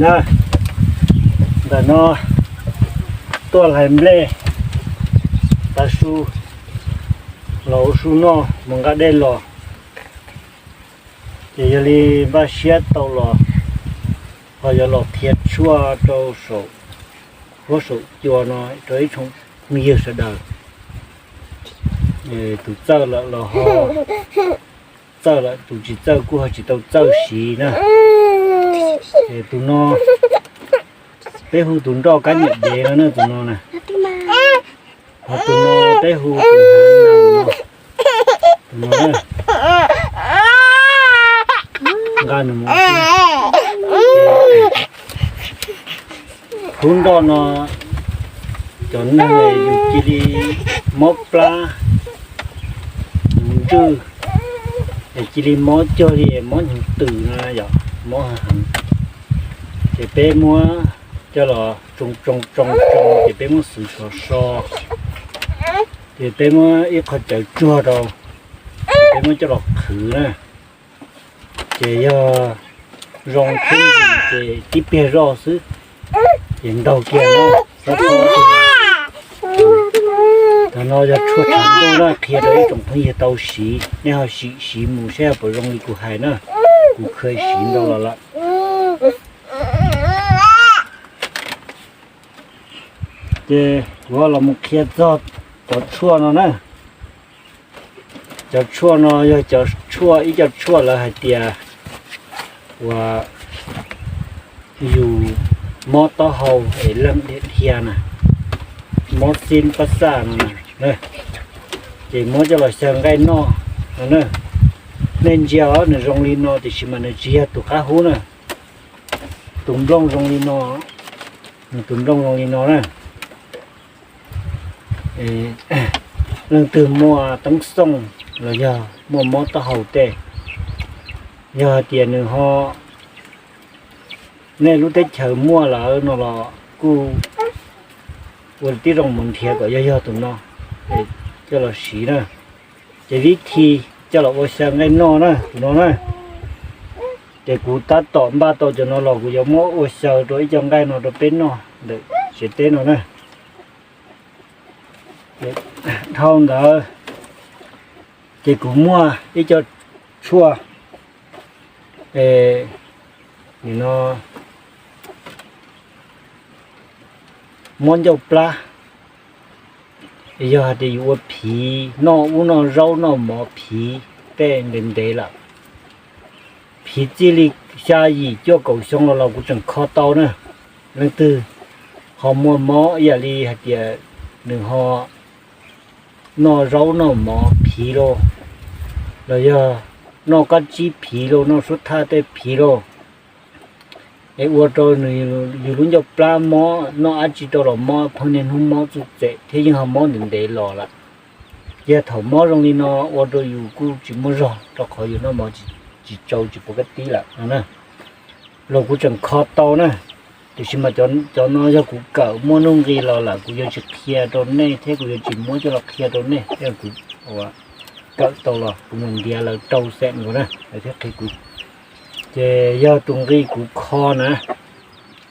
Na, ntawm no tuaj hlais nplej, tav su los ua su noj mus nqa dej los, ces yog li npaj siab tau los ho yuav los qhia tshuaj rau saum huab saum cua no rau ib tsoom phooj ywg sawv daws. Tus txawj lawm los ho txawj lawm, tus tsis txawj kuj ho tsis tau txawj siv na. Es tus no peb hu tus nroj kab nyuam dev no na, tus no na. Ho tus no peb hu tus no, tus no na. Nqa nws mus. Hub nroj no cov neeg yus cia li mob plab, yus ntswj, es cia li mob cuag li mob hnyuv tws no yom, mob heev. Ces peb muab coj los tsoo tsoo tsoo tsoo, ces peb muab xwv sov so, ces peb muab ib qho cawv tsuag rau, ces peb muab coj los qhwv na. Ces yog zoo thiab ces tib pliag zoj xwb, ces ntaug kiag na. Txhob txhob, qhov no yog tshuaj tshav ntuj na, qhia rau ib tsoom phooj ywg tau siv, nej ho sim siv mus saib puas zoo li kuv hais na. Kuv kheev siv ntau los lawm. Ces kuv los mus qhia txog cov tshuaj no na. Cov tshuaj no yog cov tshuaj, ib co tshuaj lawv hais tias uas yus mob taub hau es leej dhia na, mob xib pab xaj no na, ces muab coj los xyaw nqaij noj no na. Nej ntsia os, nws zoo li no tiam sis mas nws tsis yog tus qab hub na. Tus nplooj zoo li no, nws tus nplooj zoo li no na. Leej twg muaj teeb xooj los yog muaj mob taub hau tej, yog hais tias nws ho, nej lub teb chaws muaj lawm no los kuj ua tib zoo mus nrhiav kom yog yog tus no coj los siv na. Ces vib thi coj los ua xyaw nqaij noj na, tus no na. Ces kuv tab tom npaj tau cov no los kuv yuav muab ua xyaw rau ib co nqaij no rau peb noj ntawm tsev teb no na. Dhau ntawd ces kuv muaj ib co tshuaj, nim no mob ncauj plab, yog hais tias yus ua phiv, noj ub noj zaub noj mov phiv tej ntev ntev lawm, phiv txij li xya yim cuaj kaum xyoo los los kuv tseem kho tau na. Leej twg ho muaj mob ib yam li hais tias nws ho noj zaub noj mov phiv lauj, los yog noj kab tsib phiv lauj, noj suab thaj tej phiv lauj, es ua rau nws, yus lub ncauj plab mob, noj dab tsi rau los mob, pheej niaj hnub mob txwj txem thiab yeej ho mob ntev ntev los lawm. Yog thaum mob zoo li no ua rau yus kuj tsis muaj zog rau qhov yus noj mov tsis tsau tsis pov kab tib lawm no na. Los kuv tseem kho tau na, tiam sis mas cov no yog kuv kawm muaj nuj nqis los lawm kuv yuav tsis qhia rau nej thiab kuv yuav tsis muab coj los qhia rau nej thiab. Kuv kawm tau los kuv mus ntiav lawv rau xeem nkaus na lawv thiaj qhia kuv. Ces yog tus nqi kuv kho na,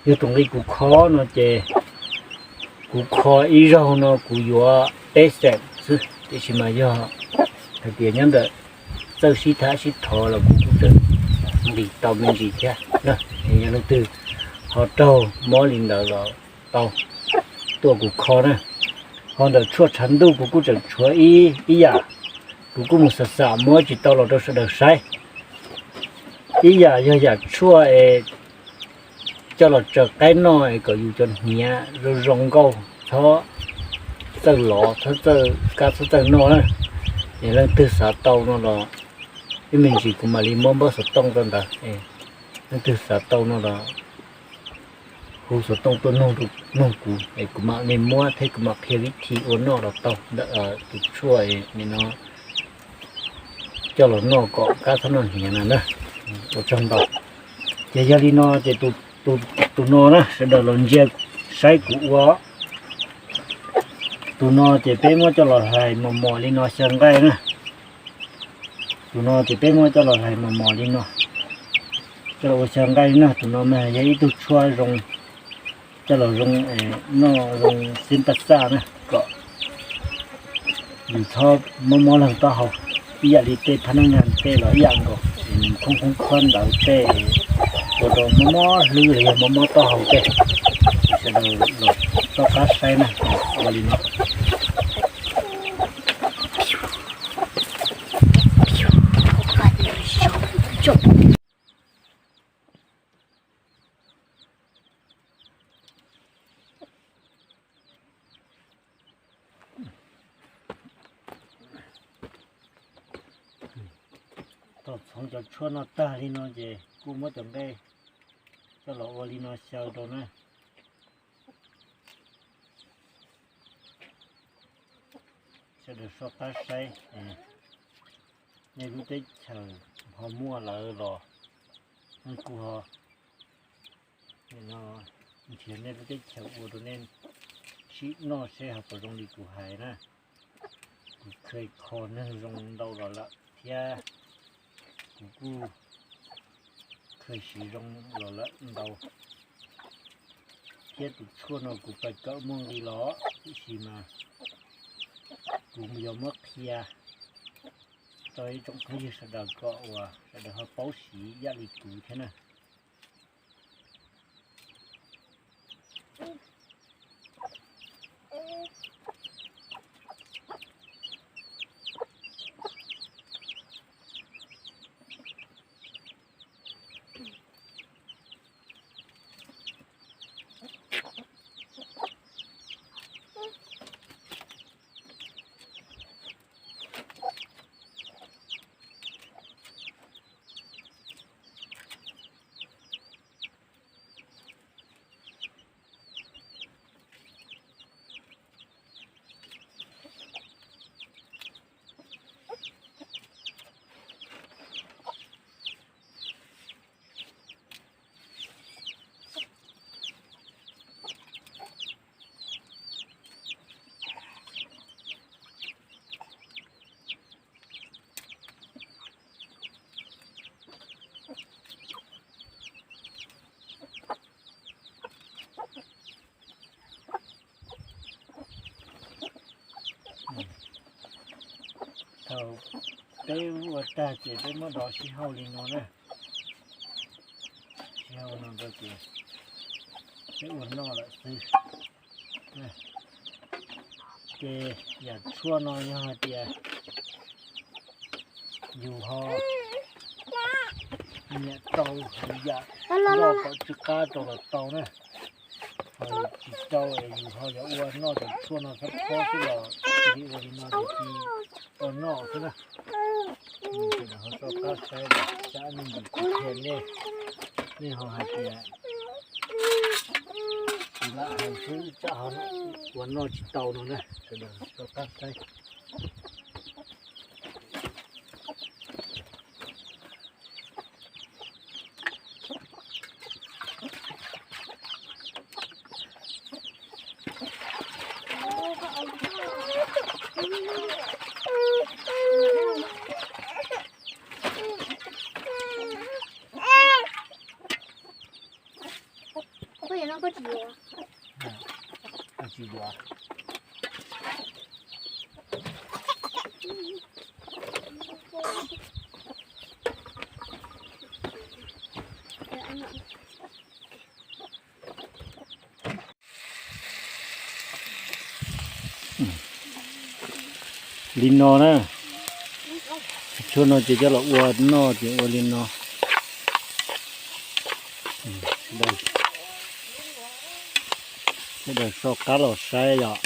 yog tus nqi kuv kho no ces kuv kho ib zaug no kuv yuav peb xeem xwb, tiam sis mas yog hais tias nyob ntawm txawj sib tham sib thov los kuv kuj tseem nqis tau me ntsis thiab na. Yog leej twg ho raug mob li ntawd los tau tuaj kuv kho na. Ho ntawm tshuaj tshav ntuj kuv kuj tseem tshuav ib yam, kuv kuj mus xam xam muab tsis tau los rau sawv daws saib. Ib yam yog yam tshuaj es coj los tsaws qaib noj es kom yus cov hniav zoo zoo nkauj, txhob txawj lov, txhob txawj kab, txhob txawj noj na. Es leej twg xav tau no los ib me ntsis kuv mam li muab npawb xov tooj rau ntawd. Leej twg xav tau no los hu xov tooj tuaj nug kuv es kuv mam li muab thiab kuv mam qhia vib thi ua noj los tau ntawm tus tshuaj no coj los noj kom kab txhob noj hniav na na. Ua tsaug ntau. Ces yog li no ces tus no na sawv daws los ntsia saib kuv ua. Tus no ces peb muab coj los hlais mos mos li no xyaw nqaij na. Tus no ces peb muab coj los hlais mos mos li no. Coj los ua xyaw nqaij na, tus no mas yog ib tug tshuaj zoo, coj los zoo, noj zoo xib paj xaj na, kom yus txhob mob mob leeg taub hau, ib yam li tej phab nab nyag tej los ib yam nkaus, es nws khoob khoob khuab ntawd tej, ua rau mob mob hlwb los yog mob mob taub hau tej. Sawv daws los soj qab saib na, ua li no. Thaum txhoov cov tshuaj no tag li no ces kuj muab cov nqaij coj los ua li no xyaw rau na. Sawv daws soj qab saib, nej lub teb chaws ho muaj lawm los nej kuj ho nrhiav nej lub teb chaws ua rau nej sib noj seb ho puas zoo li kuv hais na. Kuv kheev kho neeg zoo ntau los lawm thiab kuv kuj kheev siv zoo los lawm ntau, thiab tus tshuaj no kuv pais kawm muaj nqi los, tiam sis mas kuv yuav muab qhia rau ib tsoom phooj ywg sawv daws kom uas sawv daws ho paub siv ib yam li kuv thiab na. Thaum peb ua tag ces peb muab dov sib hauj li no na. Sib hauj no rau ces peb ua noj lawm xwb. Ces yam tshuaj no yog hais tias yus ho nyiam rau yam noj kom tsw qab rau los tau na. Ho tsis rau es yus ho yuav ua noj cov tshuaj no txhob phob xwb los cia li ua li no ces tsis tau noj xwb na. Sawv daws ho soj qab saib los tsam me ntsis kuv qhia nej, nej ho hais tias kuv lam hais xwb tsam ho ua noj tsis tau no na. Sawv daws soj qab saib. Tsis yuav. Li no na, tshuaj no ces coj los ua noj ces ua li no. Sawv daws soj qab los saib yom.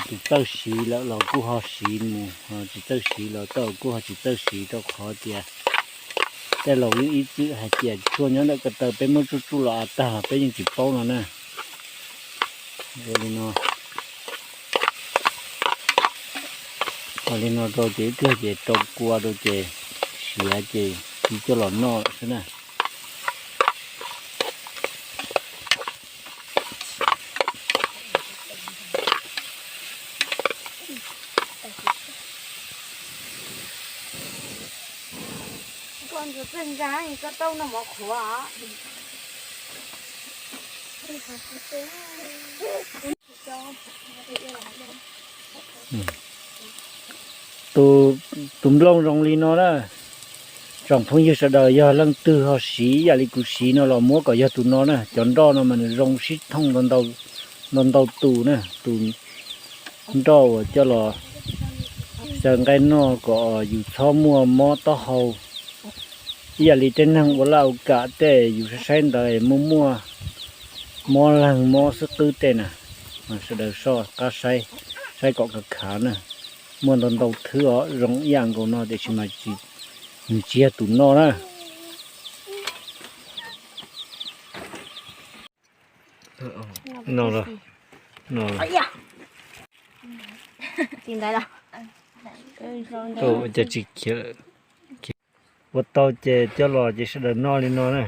Tus txawj siv lawm los kuj ho siv mus, tsis txawj siv los kuj ho tsis txawj siv rau qhov tias tej laus yeej ib txwm hais tias tshuaj nyob ntawm ko taw peb muab tsuj tsuj los av tag los peb yeej tsis paub no na. Ua li no, ua li no rau ces ib pliag ces rau kua rau ces siav ces cia coj los noj lawm xwb na. Tus nplooj zoo li no na, tsoom phooj ywg sawv daws yog leej twg ho siv ib yam li kuv siv no los muab kom yog tus no na. Cov nroj no mas nws zoo sib thooj ntau ntau tus na, tus nroj uas coj los xyaw nqaij noj kom yus txhob muaj mob taub hau ib yam li tej neeg ua laj ua kam tej yus saib saib ntawd muaj muaj mob leeg mob xwb qwb tej na. Sawv daws soj qab saib, saib kom khav khav na. Muaj ntau ntau thwb os, zoo ib yam nkaus no tiam sis mas nws tsis yog tus no na. No, no, cas tsis khiav. Ua tau ces coj los ces sawv daws noj li no na.